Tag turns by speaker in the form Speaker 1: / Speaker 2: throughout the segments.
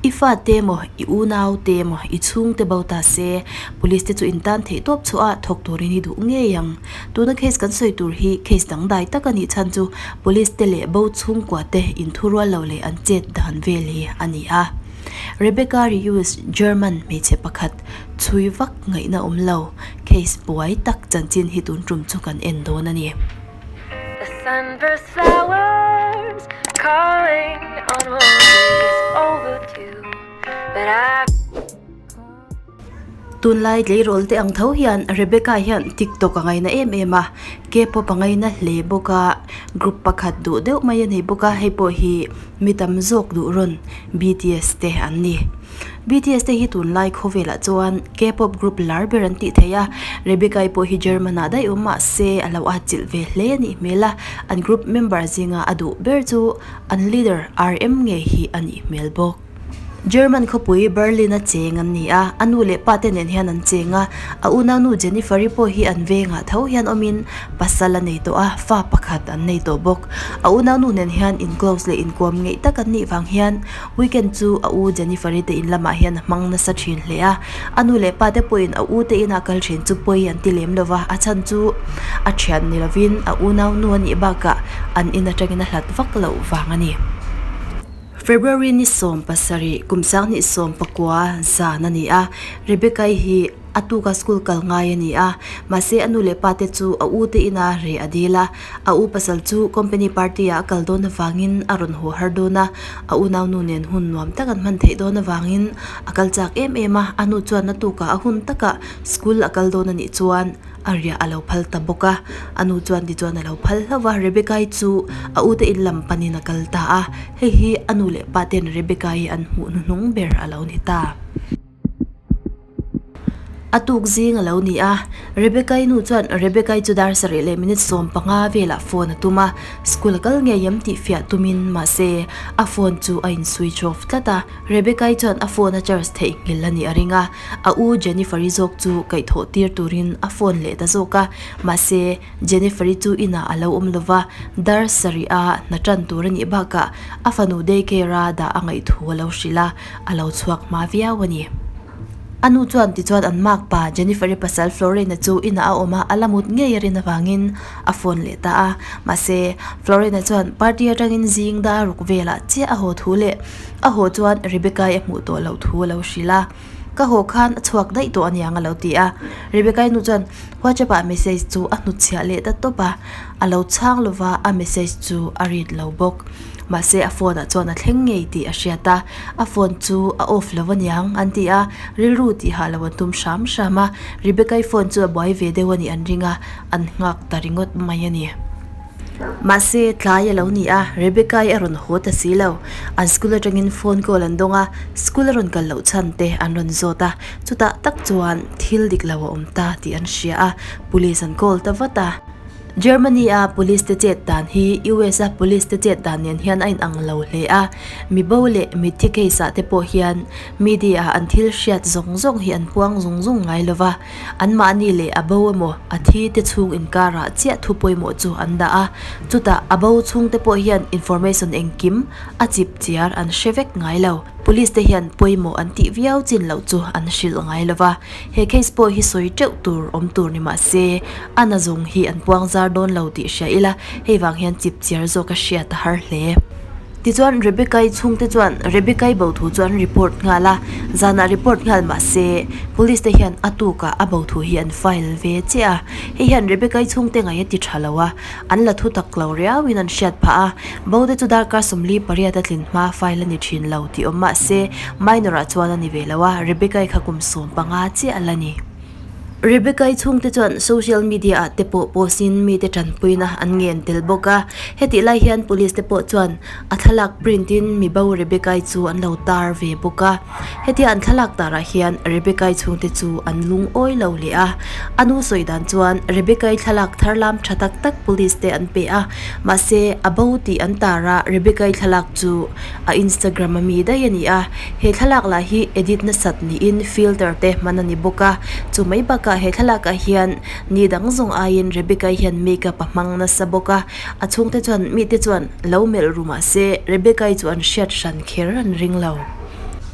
Speaker 1: I fate emaw, i unau te emaw, i chhungte bo ta se, police te chu in tan theih tawp chhuah a thawk turin i duh ngei ang. Tuna case kan sawi tur hi case dangdai tak a nih chhan chu police te leh bo chhungkua te inthurual lo leh an chet dan vel hi a ni a. Rebecca Rius, German hmeichhe pakhat chhui vak ngaihna awm lo, case buai tak chanchin hi tun tum chu kan en dawn a ni.
Speaker 2: The sunburst flowers calling on roses overdue But I
Speaker 1: Tunlai tleirawl te ang tho hian Rebecca hian TikTok a ngaina em em a, K-pop a ngaina hle bawk a, group pakhat duh deuh mai a nei bawk a, hei pawh hi mi tam zawk duh rawn BTS te an ni. BTS te hi tunlai khawvelah chuan K-pop group lar ber an tih theih a, Rebecca-i pawh hi German ah daih awm mah se a lo atchilh ve hle a nih hmel a, an group member zinga a duh ber chu an leader RM ngei hi a nih hmel bawk. German khawpui Berlin a cheng an ni a, a nu leh pa te nen hian an cheng a, a unaunu Jennifer-i pawh hi an vengah tho hian awmin pasal a nei tawh a, fa pakhat an nei tawh bawk. A unaunu nen hian in close leh inkuam ngeih tak an nih vang hian Weekend chu a u Jennifer-i te in lamah hian a hmang nasa thin hle a, a nu leh pa te pawhin a u te inah kal thin chu pawi an ti lem lo va, a chhan chu a thian ni lovin a unaunu a nih bakah an in atangin a hlat vak loh vang a ni. February ni 17, kum 2019 zan a ni a, Rebecca-i hi A tuka school kal ngai a ni a, mahse a nu leh pa te chu a u te ina reh a dil a. A u pasal chu company party ah a kal dawn avangin a rawn haw har dawn a, a unau nu nen hun nuam tak an hman theih dawn avangin a kal chak em em a, a nu chuan a tukah a hun takah school a kal dawn a nih chuan a riah a lo phal ta bawk a. A nu chuan tichuan a lo phal hlauh a, Rebecca-i chu a u te in lam panin a kal ta a, hei hi a nu leh pa ten Rebecca-i an hmuh hnuhnung ber a lo ni ta. A tuk zing a lo ni a, Rebecca-i nu chuan Rebecca-i chu dar sarih leh minute 15 velah phone a tum a, school a kal ngei em tih fiah tumin mahse a phone chu a in switch off tlat a, Rebecca-i chuan a phone a charge theih nghilh a nih a ring a, a u Jennifer-i zawk chu kaihthawh tir turin a phone leh ta zawk a, mahse Jennifer-i chu inah a lo awm lova, dar sarih a hna tan tur a nih bakah a fanu daycare a dah a ngaih thu a lo hrilh a. a lo chhuak hma viau a ni. A nu chuan tichuan an mak pa Jennifer-i pasal Florina chu inah a awm a, a la mut ngei a rin avangin a phone leh ta a. Mahse, Florina chuan party atangin zing dar ruk velah chiah a haw thu leh a haw chuan Rebecca-i a hmuh tawh loh thu a lo hrilh a. Ka haw khan a chhuak daih tawh aniang a lo ti a. Rebecca-i nu chuan WhatsApp-ah message chu a hnutchhiah leh ta tawp a, a lo chhang lova a message chu a read lo bawk. Mahse a phone ah chuan a thleng ngei tih a hriat a, a phone chu a off lo aniang an ti a, rilru tih hah lo an tum hram hram a, Rebecca-i phone chu a buai ve deuh a nih an ring a, an nghak ta ringawt mai a ni. Mahse tlai a lo ni a, Rebecca-i a rawn haw ta si lo, an school atangin phone call an dawng a, school a rawn kal loh chhan te an rawn zawt a, chutah tak chuan thil dik lo a awm ta tih an hria a, police an call ta vat a. Germany a police te chet dan hi US a police te chet dan nen hian a inang lo hle a, mi bo leh mitthi case ah te pawh hian media ah an thil hriat zawng zawng hi an puang zung zung ngai lo va, anmahni leh a bo emaw a thi te chhung inkarah chiah thu pawimawh chu an dah a, chutah a bo chhung te pawh hian information engkim a chip chiar an hre vek ngai lo. Police te hian pawimawh an tih viau chin loh chu an hrilh ngai lo va. He case pawh hi sawi teuh tur awm tur ni mah se, a na zawng hi an puang zar dawn lo tih hria ila, hei vang hian chip chiar zawk a hriat a har hle. Tichuan Rebecca-i chhungte chuan Rebecca-i bo thu chu an report nghal a, zanah report nghal mah se, police te hian a tukah a bo thu hi an file ve chiah a, hei hian Rebecca-i chhungte ngaih a ti tha lo a, an la thu tak lo riauin an hriat phah a, bo te chu darkar 48 a tlin hma file a ni thin lo tih awm mah se, minor ah chuan a ni ve lo a, Rebecca-i kha kum 15 chiah a la ni. Rebecca-i chhungte chuan social media ah te pawh post in mite tanpuina an ngen tel bawk a, hetih lai hian police te pawh chuan a thlalak print in mi bo Rebecca-i chu an lo tar ve bawk a, hetia an thlalak tarah hian Rebecca-i chhungte chu an lungawi lo leh a, a nu sawi dan chuan Rebecca-i thlalak thar lam tha tak tak police te an pe a, mahse a bo tih an tar a, Rebecca-i thlalak chu a Instagram a mi daih a ni a, he thlalak lah hi edit nasat niin filter te hman a ni bawk a, chu mai bakah he thlalakah hian ni dang zawng aiin Rebecca-i hian makeup a hmang nasa bawk a, a chhungte chuan mite chuan lo melh ru mahse Rebecca-i chu an hriat hran kher an ring lo.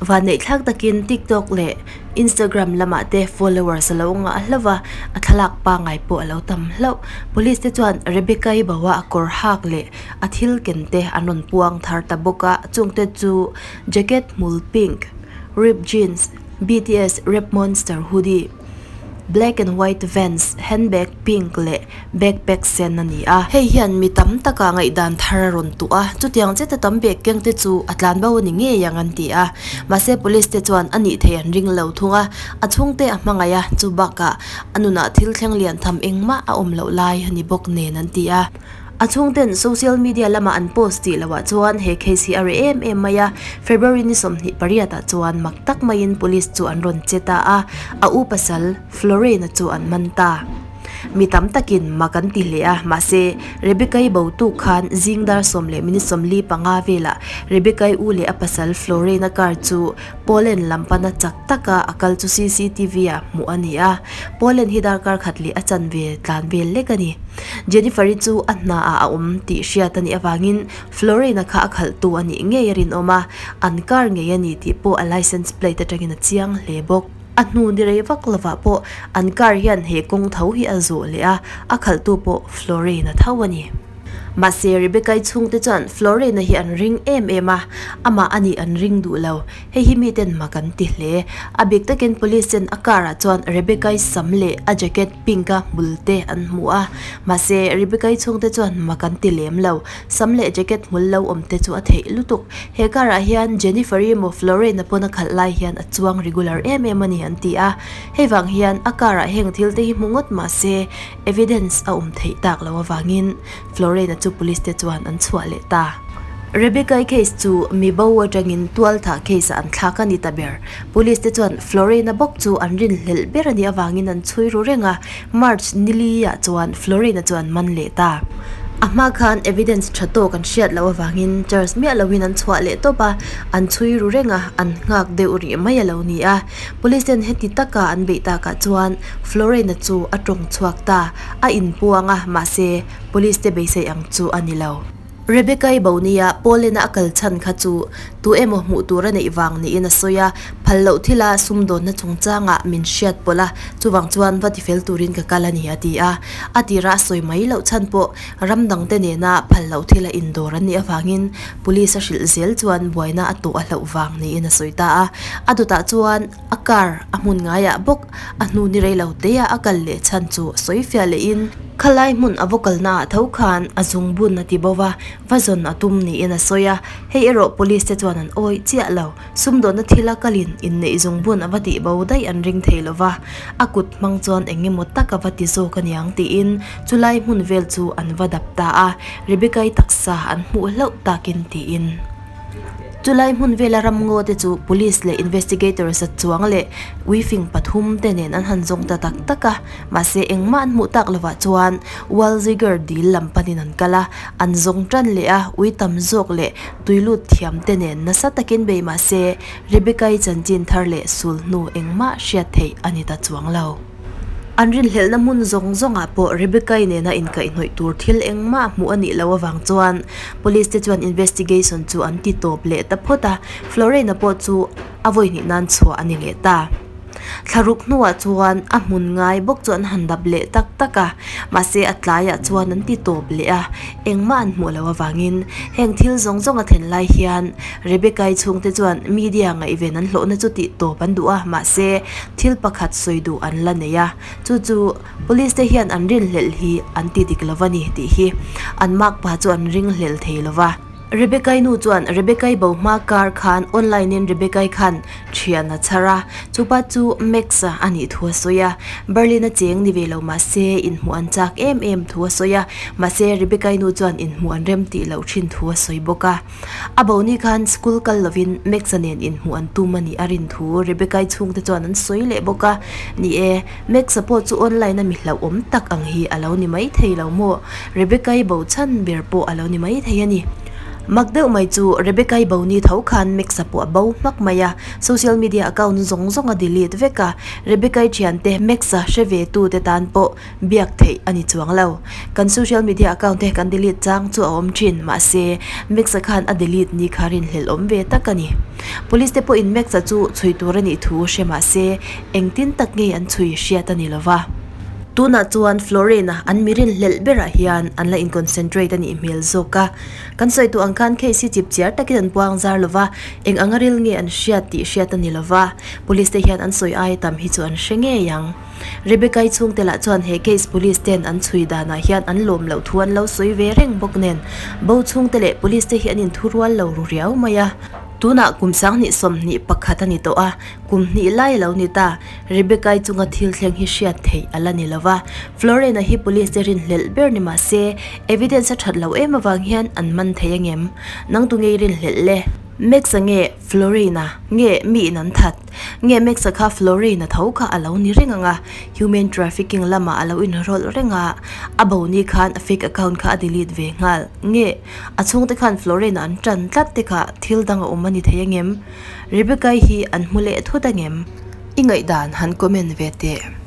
Speaker 1: Vanneihthlak takin TikTok leh Instagram lamah te followers a lo ngah hlauh va, a thlalak pangngai pawh a lo tam hlauh. Police te chuan Rebecca-i boa a kawr hak leh a thil ken te an rawn puang thar ta bawk a, chungte chu jacket hmul pink, ripped jeans, BTS Rap Monster hoodie, black and white Vans, handbag pink leh backpack sen a ni a. Hei hian mi tam taka ngaihdan thar a rawn tuh a, chutiang cheta tam bag keng te chu a tlan bo a ni ngei ang an ti a. Mahse police te chuan a nih thei an ring lo thung a, a chhungte a hmangaih a, chu bakah a nunah thil thleng lian tham engmah a awm loh lai a ni bawk nen an ti a. A chhungten social media lama an post tih loh ah chuan he case hi a reh em em mai a, February ni 28 ah chuan mak tak maiin police chu an rawn che ta a, a u pasal Florena chu an man ta. Mi tam takin mak an ti hle a, mahse Rebecca-i bo tuk khan zing dar sawm leh minute 45 velah Rebecca-i u leh a pasal Florena car chu Poland lam pana chak taka a kal chu cctv ah hmuh a ni a, Poland hi darkar khat leh a chanve tlan vel lek a ni. Jennifer-i chu a hna ah a awm tih hriat a nih avangin Florina kha a khalhtu a nih ngei a rinawm a, an car ngei a ni tih pawh a license plate atangin a chiang hle bawk. A hnu ni rei vak lovah pawh an car hian he kawng tho hi a zawh leh a, a khalhtu pawh Florina tho a ni. Mahse Rebecca-i chhungte chuan Florina hi an ring em em a, amah a nih an ring duh lo. Hei hi miten mak an ti hle. A bik takin police ten a car ah chuan Rebecca-i sam leh a jacket pink a hmul te an hmu a. Mahse Rebecca-i chhungte chuan mak an ti lem lo. Sam leh jacket hmul lo awm te chu a theih lutuk. He car ah hian Jennifer-i emaw Florina pawn a khalh lai hian a chuang regular em em a ni an ti a. Hei vang hian a car ah heng thil te hi hmu ngawt mahse Evidence a awm theih tak loh avangin Florena chu police te chuan an chhuah leh ta. Rebecca-i case chu mi bo atangin tualthah case ah an thlak a ni ta ber. Police te chuan Florena bawk chu an rinhlelh ber a nih avangin an chhui ru reng a, March nili ah chuan Florena chu an man leh ta. A hma khan evidence tha tawk an hriat loh avangin charge miah loin an chhuah leh tawp a, an chhui ru reng a, an nghak deuh rih mai a lo ni a. Police ten heti taka an beih takah chuan Florena chu a tawng chhuak ta, a inpuang a, mahse police te beisei ang chu a ni lo. Rebecca-i bo nia Poland-a a kal chhan kha chu tu emaw hmuh tur a neih vang niin a sawi a, phal loh thila sumdawnna chungchangah min hriat pawlh a, chuvang chuan va tifel turin ka kal a ni a ti a. A tira a sawi mai loh chhan pawh ram dangte nena phal loh thila indawr an nih avangin Police a hrilh zel chuan buaina a tawh a hlauh vang niin a sawi ta a. A dawtah chuan a car a hmun ngaiah bawk a hnu ni rei lo te ah a kal leh chhan chu sawi fiah lehin khalai hmun a va kalna ah tho khan a zungbun a ti bo va, va zawn a tum niin a sawi a. Hei erawh police te chuan an awih chiah lo. Sumdawnna thila kalin inneih zungbun a va tih bo daih an ring thei lo va, a kut hmang chuan eng emaw tak a va ti zawk aniang tiin chulai hmun vel chu an va dap ta a, Rebecca-i taksa an hmuh hlauh takin tiin. Chulai hmun vela ramngaw te chu police leh investigator za chuang leh uifing pathum te nen an han zawng ta tak tak a, mahse engmah an hmuh tak lovah chuan Walziger dil lam panin an kal a, an zawng tan leh a, ui tam zawk leh Tui lut thiam te nen nasa takin bei mah se, Rebecca-i chanchin thar leh sul hnu engmah hriat theih a ni ta chuang lo. An rinhlelhna hmun zawng zawngah pawh Rebecca-i nena inkaihhnawih tur thil engmah hmuh a nih loh avang chuan Police te chuan investigation chu an ti tawp leh ta phawt a, Florena pawh chu a vawi hnih nan chhuah a ni leh ta. Thlaruk hnuah chuan a hmun ngai bawk chu an han dap leh tak tak a, mahse a tlaiah chuan an ti tawp leh a, engmah an hmuh loh avangin heng thil zawng zawng a thlen lai hian Rebecca-i chhungte chuan media ngaihven an hlawhna chu tih tawp an duh a, mahse thil pakhat sawi duh an la nei a, chu chu police te hian an rinhlelh hi an ti dik lo va ni tih hi an makpa chu an ringhlel thei lo va. Rebecca-i nu chuan Rebecca-i bo hma kar khan online in Rebecca-i khan thian a chhar a, chupa chu Max-a a nih thu a sawi a, Berlin-a cheng ni ve lo mah se inhmuh an chak em em thu a sawi a, mahse Rebecca-i nu chuan inhmuh an rem tih loh thin thu a sawi bawk a. A bo ni khan school kal lovin Max-a nen inhmuh an tum a nih a rin thu Rebecca-i chhungte chuan an sawi leh bawk a, ni e, Max-a pawh chu online a mi hlauhawm tak ang hi a lo ni mai thei lo maw? Rebecca-i bo chhan ber pawh a lo ni mai thei a ni. Mak deuh mai chu Rebecca-i bo ni tho khan Max-a pawh a bo hmak mai a, social media account zawng zawng a delete vek a, Rebecca-i thiante Max-a hre ve tu te tan pawh biak theih a ni chuang lo. Kan social media account te kan delete chang chu a awm thin, mahse Max-a khan a delete ni kha rinhlelh awm ve tak a ni. Police te pawhin Max-a chu chhui tur a nih thu hre mahse engtin tak nge an chhui hriat a ni lova. Tunah chuan Florina an mi rinhlelh berah hian an la in-concentrate a nih hmel zawk a. Kan sawi tuh ang khan case hi chip chiar takin an puang zar lova, eng anga ril nge an hriat tih hriat a ni lova, Police te hian an sawi aia tam hi chu an hre ngei ang. Rebecca-i chhungte lah chuan he case Police ten an chhui danah hian an lawm loh thu an lo sawi ve reng bawk nen, bo chhungte leh Police te hi an inthurual lo ru riau mai a. Tunah kum 20 21 a ni tawh a, kum hnih lai a lo ni ta. Rebecca-i chunga thil thleng hi hriat theih a la ni lo va, Florena hi police te rinhlelh ber ni mah se, evidence a that loh em avang hian an man thei angem? Nang tu ngei rinhlelh le? Max-a nge Florena nge mi in an that? Nge Max-a kha Florena tho kha a lo ni reng ang a, human trafficking lamah a lo inrawlh reng a, a bo ni khan a fake account kha a delete ve nghal. Nge a chhungte khan Florena an tan tlat te kha thil dang a awm a ni thei angem? Rebecca-i hi an hmu leh thut angem? I ngaihdan han comment ve teh.